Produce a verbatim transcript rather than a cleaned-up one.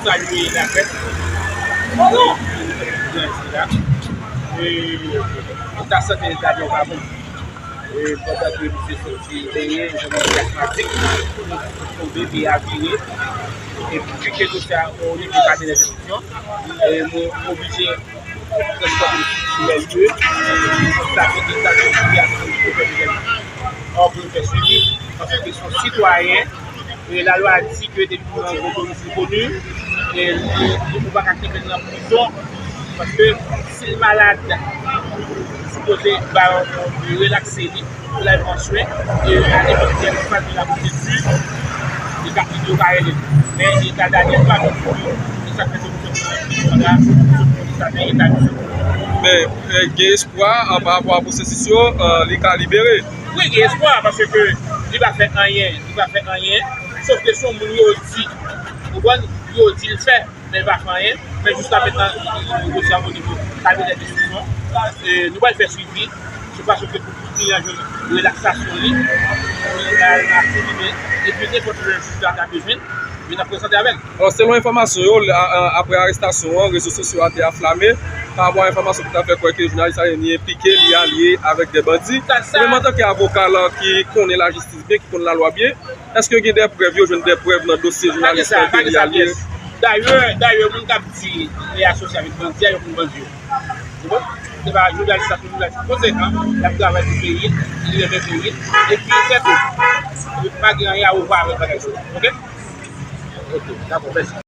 Salye laprès. Bon, non. Byen, se la. E, nou ta santi l ta byen pa bon. E, pandan ke misye soti benyen, li jwenn yon klas matik, tonbe, pye a vire. E pi ke dosye a o nivo kabinè de enstriksyon, e nou oblije transpòte l sou lè lye. Sa vle di sa ke li a fè yon pwoblèm. Or, pou nou fè swivi, paske se yon sitwayen, e lalwa di ke depi pou yon gwo domsil koni, e li, li, ou pa ka kenbe l nan prizon, paske si l malad, sipoze ba yo relakse li, pou l al pran swen, e a nenpòt ki faz de la pwosedi, li ka, yo ka rele l. Men eta Daniel pa menm pou yo, e sa k fè se pou sa, pou sa, men eta misye. Men, e, gen espwa, e, pa rapò a pwosesis yo, e, li ka libere. Wi, gen espwa, paske li pa fè anyen, li pa fè anyen, sof ke se yon moun yo di, ou konprann, yo di l fè, men li pa fè anyen. Men jiska mentnan, nou negosye o nivo kabinè de enstriksyon. E, nou pral fè swivi, se paske pou kliyan jwenn relaksasyon li, pou li al aktive, epi nenpòt lè jij la ta bezwen, yo t ap prezante avè l. Alò, selon enfòmasyon yo, la, a, aprè arestasyon an, rezo sosyo a te anflame pa rapò a enfòmasyon ki ta fè kwè ke jounalis la li enplike, li alye avèk de bandi. Ou menm antanke avoka la ki konnen lajistis byen, ki konn lalwa byen, èske gen de prèv, yo jwenn de prèv nan dosye jounalis la ke li alye? Dayè, dayè, moun k ap di li asosye avèk bandi a, yo konn bandi yo. Ou konprann? Se pa jounalis la, se jounalis konsekan, l ap travay pou peyi l, li renmen peyi l, epi se tou. Pa gen anyen a wè avèk bagay sa yo. Oke? Oke, dakò, mèsi.